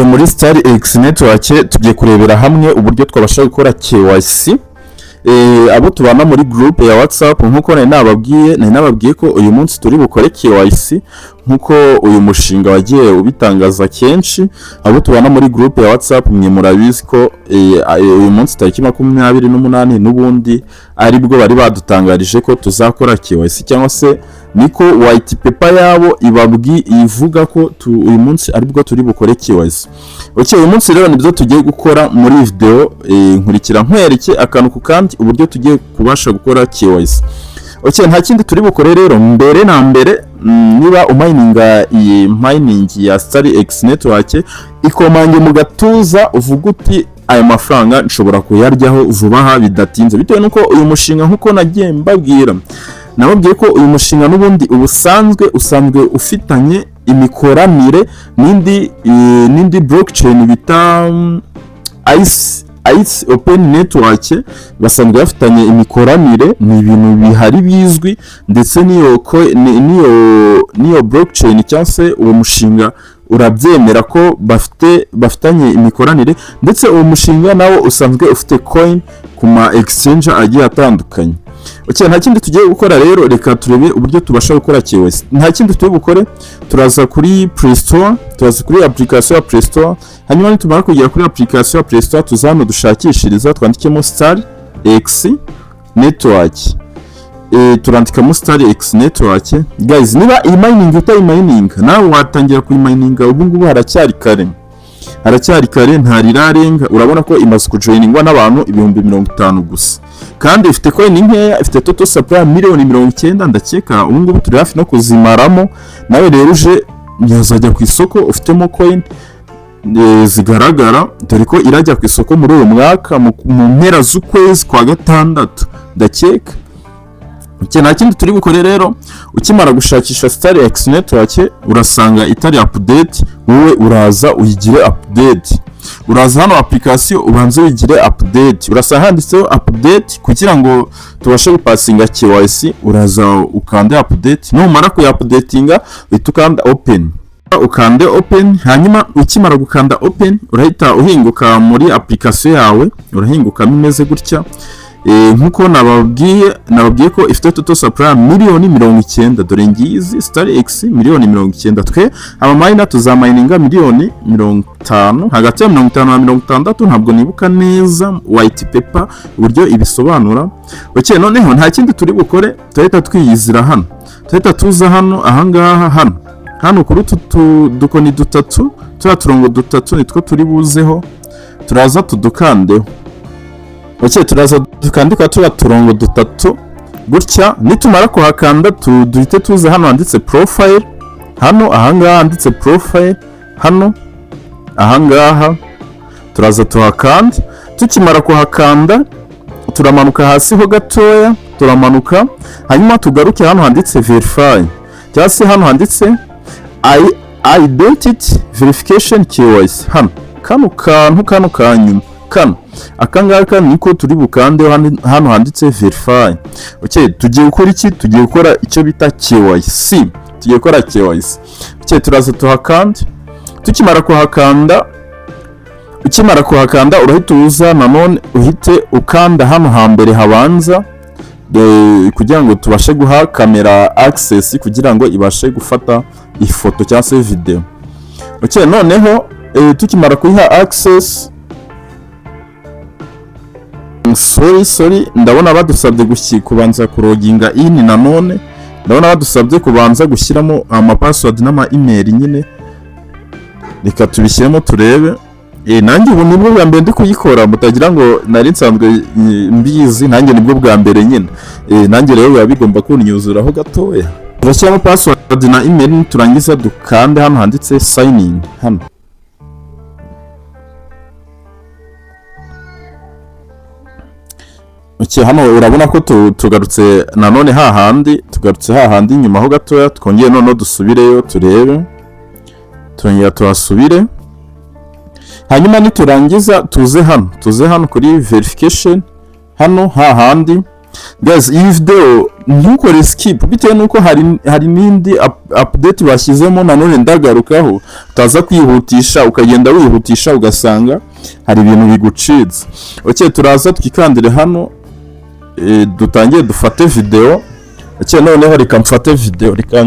Muri Star X Network tugiye kurebera hamwe uburyo twabasha gukora KYC. Abo tubana muri group ya WhatsApp, nkuko nari nababwiye ko uyu munsi turi bukore KYC, nkuko uyu mushinga wagiye ubitangaza kenshi. Abo tubana muri group ya WhatsApp, mwe murabizi ko uyu munsi tariki 28 n'ubundi aribwo bari badutangarije ko tuzakora KYC, cyangwa se niko white paper yabo ibabwi ivuga ko uyu munsi aribwo turi bukore KYC. Okay, uyu munsi rero nibyo tugiye gukora muri video. Nkurikira nkwereke akantu ku kandi uburyo tugiye kubasha gukora KYC. Okay, nta kindi turi bukore rero. Mbere na mbere, niba umininga iyi mining ya Star X Network, ikomange mu gatuza uvuga uti: "Aya mafaranga nshobora kuyaryaho vuba aha bidatinze," bitewe n'uko uyu mushinga, nk'uko nagiye mbabwira, nababwiye ko uyu mushinga n'ubundi ubusanzwe usanzwe ufitanye imikoranire n'indi blockchain bita Ice Open Network. Basanzwe bafitanye imikoranire, ni ibintu bihari bizwi, ndetse n'iyo blockchain cyangwa se uwo mushinga urabyemera ko bafitanye imikoranire, ndetse uwo mushinga nawo usanzwe ufite coin ku ma exchange agiye atandukanye. Okay, nta kindi tugiye gukora rero, reka turebe uburyo tubasha gukora KYC. Nta kindi turi bukore, turaza kuri Play Store, turaza kuri application ya Play Store. Hanyuma nitumara kugera kuri application ya Play Store, tuza hano dushakishiriza, twandikemo Star X Network. Turandikamo Star X Network. Guys, niba iyi mining utayimininga, nawe watangira kuyimininga ubu ngubu, haracyari kare, haracyari kare, ntarirarenga. Urabona ko imaze kujoiningwa n'abantu 50,000 gusa, kandi ifite coin nkeya, ifite total supply miliyoni 90. Ndakeka ubu ngubu turi hafi no kuzimaramo. Nawe rero uje yazajya ku isoko ufitemo coin zigaragara, dore ko irajya ku isoko muri uyu mwaka mu mpera z'ukwezi kwa gatandatu, ndakeka. Okay, nta kindi turi bukore rero. Ukimara gushakisha Star X Network, urasanga itari update, wowe uraza uyigire update. Uraza hano application ubanze uyigire update, urasanga handitseho update kugira ngo tubashe gupasinga KYC. Uraza ukande update, numara kuya-updatinga uhita ukanda open, ukande open. Hanyuma ukimara gukanda open, urahita uhinguka muri application yawe, urahingukamo imeze gutya. Nkuko nababwiye ko ifite total supply miliyoni 90, dore ngizi Star X miliyoni 90. Twe abaminer tuzamininga miliyoni 50, hagati ya 50 na 60, ntabwo nibuka neza white paper uburyo ibisobanura. Okay, noneho nta kindi turi bukore, turahita twiyizira hano, turahita tuza hano ahangaha, hano kuri utu dukoni dutatu, turiya turongo dutatu nitwo turi buzeho, turaza tudukandeho. Okay, turaza dukandika turiya turongo dutatu gutya. Nitumara kuhakanda, duhite tuza hano handitse profile, hano ahangaha handitse profile, hano ahangaha turaza tuhakanda. Tukimara kuhakanda, turamanuka hasi ho gatoya, turamanuka, hanyuma tugaruke hano handitse verify, cyangwa se hano handitse identity verification KYC, hano kano kantu kano ka nyuma kano aka ngaka niko turi bukande, hano handitse verify. Okay, tugiye gukora iki? Tugiye gukora icyo bita KYC, tugiye gukora KYC. Okay, turaza tuhakanda. Tukimara kuhakanda, ukimara kuhakanda urahita uza nanone uhite ukanda hano hambere habanza kugira ngo tubashe guha kamera access, kugira ngo ibashe gufata ifoto cyangwa se video. Okay, noneho tukimara kuyiha access, sorry, sorry, ndabona badusabye kubanza kuloginga in. Nanone ndabona badusabye kubanza gushyiramo ama password n'ama email nyine. Reka tubishyiremo turebe. Nanjye ubu nibwo bwa mbere ndi kuyikora, mutagira ngo nari nsanzwe mbizi, nanjye nibwo bwa mbere nyine. Nanjye rero biba bigomba kunyuzuraho gatoya. Turashyiramo password na email, turangiza dukande hano handitse sign in hano. Okay, hano urabona ko tugarutse nanone hahandi, tugarutse hahandi inyuma ho gatoya. Twongeye noneho dusubireyo turebe, turongera tuhasubire. Hanyuma niturangiza tuze hano kuri verification, hano hahandi. Guys, iyi video ntukore skip, bitewe nuko hari n'indi update bashyizemo nanone ndagarukaho, utaza kwihutisha ukagenda wihutisha ugasanga hari ibintu bigucitse. Okay, turaza twikandire hano, dutangire dufate video. Okay, noneho reka mfate video, reka.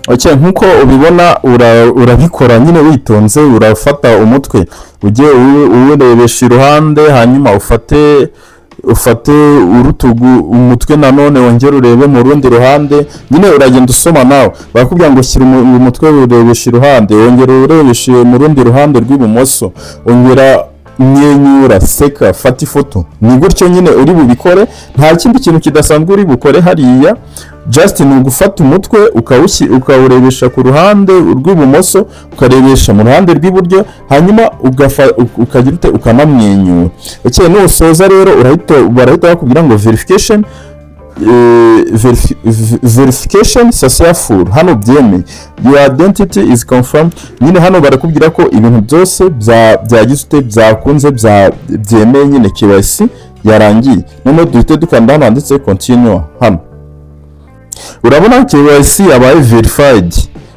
Okay, nkuko ubibona urabikora nyine witonze, urafata umutwe ujye uwurebesha iruhande, hanyuma ufate urutugu, umutwe nanone wongere urebe mu rundi ruhande, nyine uragenda usoma nawe. Barakubwira ngo shyira umutwe urebesha iruhande, wongere urebeshe mu rundi ruhande rw'ibumoso, ongera mwenyura, seka, fata ifoto. Ni gutyo nyine uri bubikore, nta kindi kintu kidasanzwe uri bukore hariya. Just ni ugufata umutwe ukawurebesha ku ruhande rw'ibumoso, ukarebesha mu ruhande rw'iburyo, hanyuma ukagira ute, ukanamwenyura. Okay, nusoza rero barahita bakubwira ngo verification successful. Hano byemeye, your identity is confirmed. Nyine hano barakubwira ko ibintu byose byagize ute, byakunze, byemeye nyine, KYC yarangiye. Noneho duhite dukanda hano handitse continue. Hano urabona KYC yabaye verified.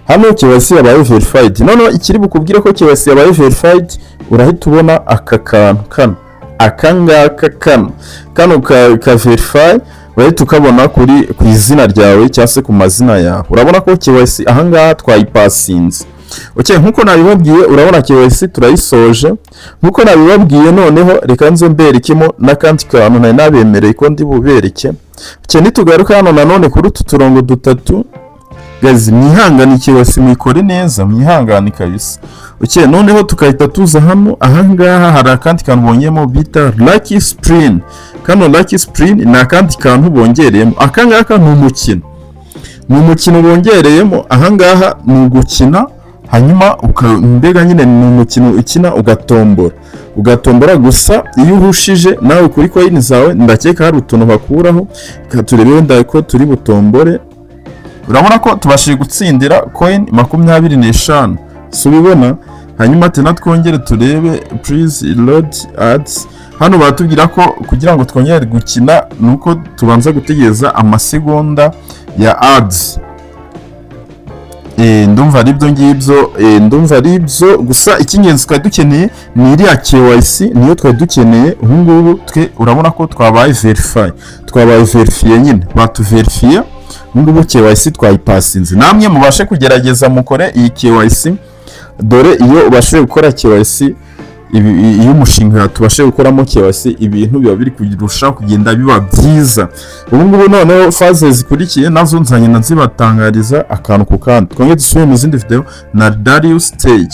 Hano KYC yabaye verified. Noneho ikiri bukubwire ko KYC yabaye verified, urahita ubona aka kantu kano, aka ngaka kano ka verify, urahita ukabona ku izina ryawe cyangwa se ku mazina yawe. Urabona ko KYC aha ngaha twayipasinze. Okay, nkuko nabibabwiye, urabona KYC turayisoje nkuko nabibabwiye. Noneho reka nze mberekemo n'akandi kantu nari nabemereye ko ndi bubereke. Okay, nitugaruka hano nanone kuri utu turongo dutatu, guys, mwihangane, KYC mwikore neza, mwihangane kabisa. Okay, noneho tukahita tuza hano, aha ngaha hari akandi kantu bongeyemo bita Lucky Spin. Kano Lucky Spin ni akandi kantu bongereyemo. Aka ngaka ni umukino, ni umukino bongereyemo. Aha ngaha ni ugukina, hanyuma mbega nyine ni umukino ukina ugatombora, ugatombora. Gusa iyo uhushije nawe kuri coin zawe, ndakeka hari utuntu bakuraho. Reka turebe wenda ko turi butombore. Urabona ko tubashije gutsindira coin 25, si ubibona? Hanyuma tena twongere turebe, please load ads. Hano baratubwira ko kugira ngo twongere gukina ni uko tubanza gutegereza amasegonda ya ads. Ndumva ari ibyo ngibyo, ndumva ari ibyo. Gusa icy'ingenzi twari dukeneye ni iriya KYC, niyo twari dukeneye. Ubu ngubu twe urabona ko twabaye verify, twabaye verifiye nyine, batuverifiye. Ubu ngubu KYC twayipasinze. Namwe mubashe kugerageza mukore iyi KYC. Dore iyo ubashije gukora KYC, iyo umushinga tubashe gukoramo KYC, ibintu biba biri kurushaho kugenda biba byiza. Ubu ngubu noneho phase zikurikiye nazo nzagenda nzibatangariza akantu ku kandi. Twongere dusubire mu zindi video na Darius Stage.